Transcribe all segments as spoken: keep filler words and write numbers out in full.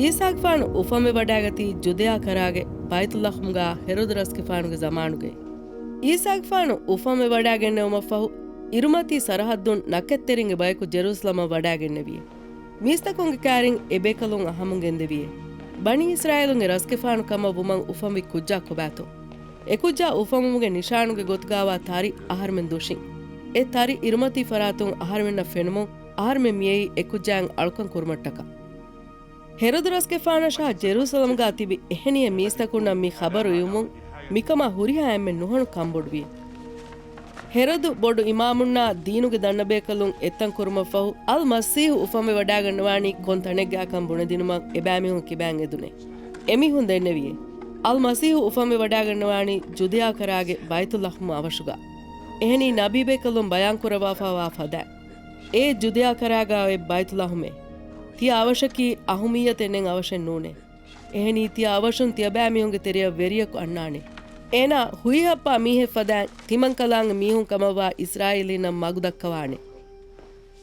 ޢީސާގެފާނު އުފަންވެވަޑައިގަތީ ޖުދެޔާ ކަރާގެ ބައިތުއްލަޙުމުގާ ހެރޮދު ރަސްގެފާނުގެ ޒަމާނުގައި. ޢީސާގެފާނު އުފަންވެވަޑައިގެންނެވުމަށްފަހު، އިރުމަތީ ސަރަޙައްދުން ނަކަތްތެރިންގެ ބަޔަކު ޖެރޫސަލަމަށް ވަޑައިގެންނެވިއޭ. މީސްތަކުންގެ ކައިރިން އެބޭކަލުން އަހަމުން ގެންދެވިއޭ. ބަނީ އިސްރާއީލުންގެ ރަސްގެފާނު ކަމަށް ވުމަށް އުފަންވި ކުއްޖާ ކޮބާތޯ؟ އެކުއްޖާ އުފަންވުމުގެ ނިޝާނުގެ ގޮތުގާވާ ތަރި އަހަރެމެން ދުށިން. އެ ތަރި އިރުމަތީ ފަރާތުން އަހަރެމެންނަށް ފެނުމުން، އަހަރެމެން މިއައީ އެކުއްޖާއަށް އަޅުކަން ކުރުމަށްޓަކާ. ހެރޮދު ރަސްގެފާނަށާ ޖެރޫސަލަމްގާ ތިބި އެހެނިހެން މީސްތަކުންނަށް މި ޚަބަރު އިވުމުން، މިކަމާ ހުރިހާ އެންމެ ނުހަނު ކަންބޮޑުވި. ހެރޮދު ބޮޑު އިމާމުންނާ ދީނުގެ ދަންނަބޭކަލުން އެއްތަން ކުރުމަށްފަހު، އަލް މަސީޙު އުފަންވެ ވަޑައިގަންނަވާނީ ކޮން ތަނެއްގާކަން ބުނެދިނުމަށް އެބައިމީހުން ކިބައިން އެދުނޭ. އެމީހުން ދެންނެވިއޭ، އަލް މަސީޙު އުފަންވެ ވަޑައިގަންނަވާނީ ޖުދެޔާ ކަރާގެ ބައިތުއްލަޙުމް އަވަށުގާ. އެހެނީ ނަބީބޭކަލުން ބަޔާންކުރައްވާފާވާ ފަދައިން. އެ ޖުދެޔާ ކަރާގާ އޮތް ބައިތުލްލަޙުމޭ. ތިޔަ އަވަށަކީ އަހުމިއްޔަތެއް ނެތް އަވަށެއް ނޫނޭ. އެހެނީ ތިޔަ އަވަށުން ތިޔަބައިމީހުންގެ ތެރެއަށް ވެރިޔަކު އަންނާނެ. އޭނާ ހުއިހައްޕާ މީހެއް ފަދައިން ތިމަންކަލާނގެ މީހުން ކަމަށްވާ އިސްރާއީލީންނަށް މަގުދައްކަވާނެ.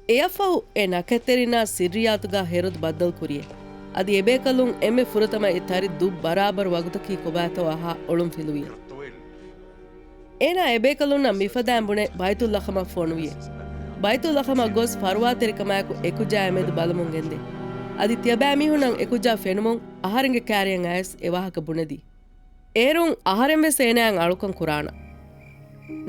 އެއަށްފަހު އެ ނަކަތްތެރިންނާ ސިއްރިއްޔާތުގާ ހެރޮދު ބައްދަލުކުރިއޭ. އަދި އެބޭކަލުން އެންމެ ފުރަތަމަ އެ ތަރި ދުށް ބަރާބަރު ވަގުތަކީ ކޮބާތޯ އަހާ އޮޅުން ފިލުވިއޭ. އޭނާ އެބޭކަލުންނަށް މިފަދައިން ބުނެ ބައިތުއްލަޙަމަށް ފޮނުވިއޭ. ބައިތުއްލަޙަމަށް ގޮސް ފަރުވާތެރިކަމާއެކު އެކުއްޖާޔާ މެދު ބަލަމުން ގެންދޭ. އަދި ތިޔަބައިމީހުންނަށް އެކުއްޖާ ފެނުމުން އަހަރެންގެ ކައިރިއަށް އައިސް އެ ވާހަކަ ބުނެދީ. އޭރުން އަހަރެން ވެސް އޭނާއަށް އަޅުކަން ކުރާނަން.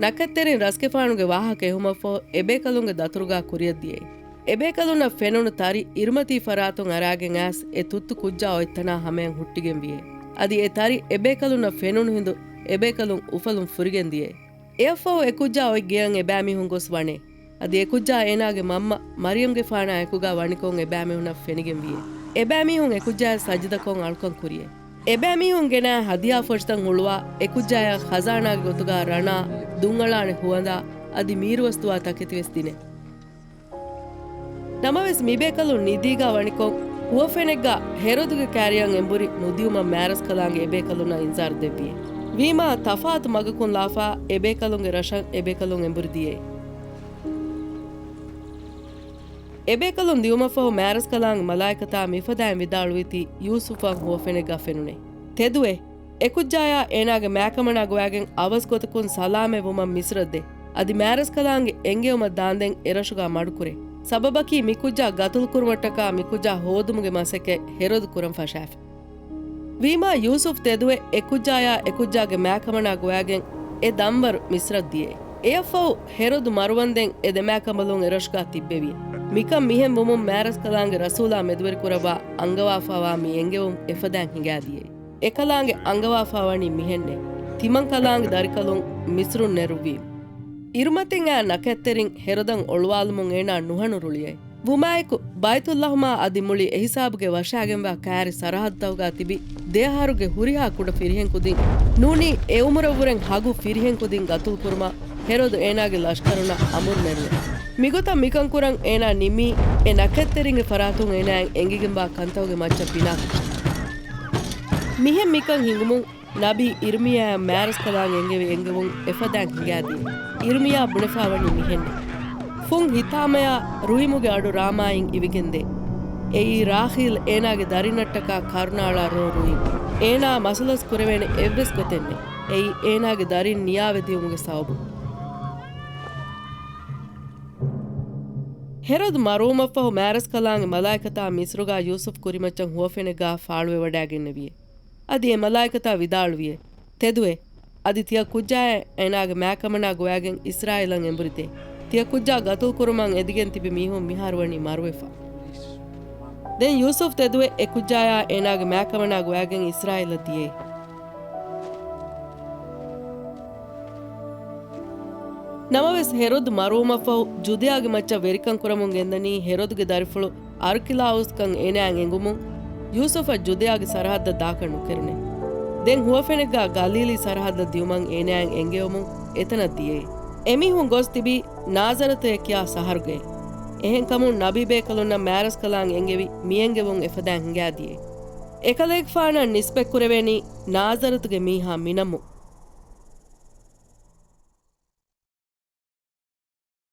ނަކަތްތެރިން ރަސްގެފާނުގެ ވާހަކަ އެހުމަށްފަހު އެބޭކަލުންގެ ދަތުރުގާ ކުރިއަށް ދިޔައީ. އެބޭކަލުންނަށް ފެނުނު ތަރި އިރުމަތީ ފަރާތުން އަރާގެން އައިސް އެ ތުއްތު ކުއްޖާ އޮތް ތަނާ ހަމަޔަށް ހުއްޓިގެން ވިއޭ. އަދި އެ ތަރި އެބޭކަލުންނަށް ފެނުނު ހިނދު އެބޭކަލުން އުފަލުން ފުރިގެން ދިޔައީ. އެއަށްފަހު އެ ކުއްޖާ އޮތް ގެޔަށް އެބައިމީހުން ގޮސް ވަނީ. އަދި އެ ކުއްޖާ އޭނާގެ މަންމަ މަރިޔަމްގެފާނާ އެކުގާ ވަނިކޮށް އެބައިމީހުންނަށް ފެނިގެން ވިއޭ. އެބައިމީހުން އެ ކުއްޖާޔަށް ސަޖިދަކޮށް އަޅުކަން ކުރިއޭ. އެބައިމީހުން ގެނައި ހަދިޔާ ފޮށިތައް ހުޅުވާ، އެ ކުއްޖާޔަށް ޚަޒާނާގެ ގޮތުގާ ރަނާ، ދުންއަޅާނެ ހުވަނދާ އަދި މީރުވަސްދުވާ ތަކެތި ވެސް ދިނެ. ނަމަވެސް މިބޭކަލުން ނިދީގާ ވަނިކޮށް، ހުވަފެނެއްގާ ހެރޮދުގެ ކައިރިއަށް އެނބުރި ނުދިޔުމަށް މާރަސްކަލާނގެ އެބޭކަލުންނަށް އިންޒާރު ދެއްވިއޭ. ވީމާ ތަފާތު މަގަކުން ލާފާ އެބޭކަލުންގެ ރަށަށް އެބޭކަލުން އެނބުރި ދިޔައީ. އެބޭކަލުން ދިޔުމަށްފަހު މާރަސްކަލާނގެ މަލާއިކަތާ މިފަދައިން ވިދާޅުވީތީ ޔޫސުފަށް ހުވަފެނެއްގާ ފެނުނޭ. ތެދުވޭ، އެކުއްޖާޔާ އޭނާގެ މާކަމަނާ ގޮވާގެން އަވަސް ގޮތަކުން ސަލާމަތް ވުމަށް މިސްރަށް ދޭ. އަދި މާރަސްކަލާނގެ އެންގެވުމަށް ދާންދެން އެރަށުގާ މަޑުކުރޭ. ސަބަބަކީ މިކުއްޖާ ގަތުލުކުރުމަށްޓަކާ މިކުއްޖާ ހޯދުމުގެ މަސައްކަތް ހެރޮދު ކުރަން ފަށާފި. ވީމާ ޔޫސުފް ތެދުވެ އެކުއްޖާޔާ އެކުއްޖާގެ މާކަމަނާ ގޮވާގެން އެ ދަންވަރު މިސްރަށް ދިޔައީ. އެއަށްފަހު ހެރޮދު މަރުވަންދެން އެ ދެމާކަނބަލުން އެރަށުގާ ތިއްބެވިއޭ. މިކަން މިހެން ވުމުން މާރަސްކަލާނގެ ރަސޫލާ މެދުވެރިކުރައްވާ އަންގަވާފާވާ މި އެންގެވުން އެފަދައިން ހިނގާދިޔައީ. އެކަލާނގެ އަންގަވާފާވަނީ މިހެންނޭ. ތިމަންކަލާނގެ ދަރިކަލުން މިސްރުން ނެރުއްވީމު. އިރުމަތިން އައި ނަކަތްތެރިން ހެރޮދަށް އޮޅުވާލުމުން އޭނާ ނުހަނު ރުޅިއައި. ވުމާއެކު، ބައިތުއްލަޙުމާ އަދި މުޅި އެހިސާބުގެ ވަށާގެންވާ ކައިރި ސަރަހައްދުތަކުގާ ތިބި ދެއަހަރުގެ ހުރިހާ ކުޑަ ފިރިހެންކުދިން ނޫނީ އެ އުމުރަށްވުރެން ހަގު ފިރިހެންކުދިން ގަތުލުކުރުމަށް ހެރޮދު އޭނާގެ ލަޝްކަރުންނަށް އަމުރު ނެރުވޭ. މިގޮތަށް މިކަން ކުރަން އޭނާ ނިމީ އެ ނަކަތްތެރިންގެ ފަރާތުން އޭނާއަށް އެނގިގެންވާ ކަންތަކުގެ މައްޗަށް ބިނާކޮށް. މިހެން މިކަން ހިނގުމުން، ނަބީ އިރުމިޔާއަށް މާރަސްކަލާނގެ އެންގެވި އެންގެވުން އެފަދައިން ހިނގާދިޔައީ. އިރުމިޔާ ބުނެފާވަނީ މިހެންނޭ. ފުން ހިތާމަޔާ ރުހިމުގެ އަޑު ރާމާއިން އިވިގެންދޭ. އެއީ ރާޚީލް އޭނާގެ ދަރިންނަށްޓަކާ ކަރުނައަޅާ ރޯ ރުއިން. އޭނާ މަސަލަސް ކުރެވޭނެ އެއްވެސް ގޮތެއްނެތް. އެއީ އޭނާގެ ދަރިން ނިޔާވެދިޔުމުގެ ސަބަބުން. ހެރޮދު މަރުވުމަށްފަހު މާރަސްކަލާނގެ މަލާއިކަތާ މިސްރުގާ ޔޫސުފް ކުރިމައްޗަށް ހުވަފެނެއްގާ ފާޅުވެވަޑައިގެންނެވިއޭ. އަދި އެ މަލާއިކަތާ ވިދާޅުވިއޭ، ތެދުވޭ، އަދި ތިޔަ ކުއްޖާއެއް އޭނާގެ މާކަމަނާ ގޮވާގެން އިސްރާއީލަށް އެނބުރިދޭ. ތިޔަ ކުއްޖާ ގަތުލުކުރުމަށް އެދިގެން ތިބި މީހުން މިހާރު ވަނީ މަރުވެފަ. ދެން ޔޫސުފް ތެދުވެ އެ ކުއްޖާޔާ އޭނާގެ މާކަމަނާ ގޮވާގެން އިސްރާއީލަށް ދިޔައީ. ނަމަވެސް ހެރޮދު މަރުވުމަށްފަހު ޖުދެޔާގެ މައްޗަށް ވެރިކަން ކުރަމުން ގެންދަނީ ހެރޮދުގެ ދަރިފުޅު އަރްކިލާއުސްކަން އޭނާއަށް އެނގުމުން، ޔޫސުފަށް ޖުދެޔާގެ ސަރަހައްދަށް ދާކަށް ނުކެރުނޭ. ދެން ހުވަފެނެއްގާ ގަލީލީ ސަރަހައްދަށް ދިޔުމަށް އޭނާއަށް އެންގެވުމުން އެތަނަށް ދިޔައީ. އެމީހުން ގޮސް ތިބީ ނާޒަރަތު ކިޔާ ޝަހަރުގައި. އެހެންކަމުން ނަބީބޭކަލުންނަށް މާރަސްކަލާނގެ އެންގެވި މިއެންގެވުން އެފަދައިން ހިނގާދިޔައީ. އެކަލޭގެފާނަށް ނިސްބަތްކުރެވޭނީ ނާޒަރަތުގެ މީހާ މިނަމުން.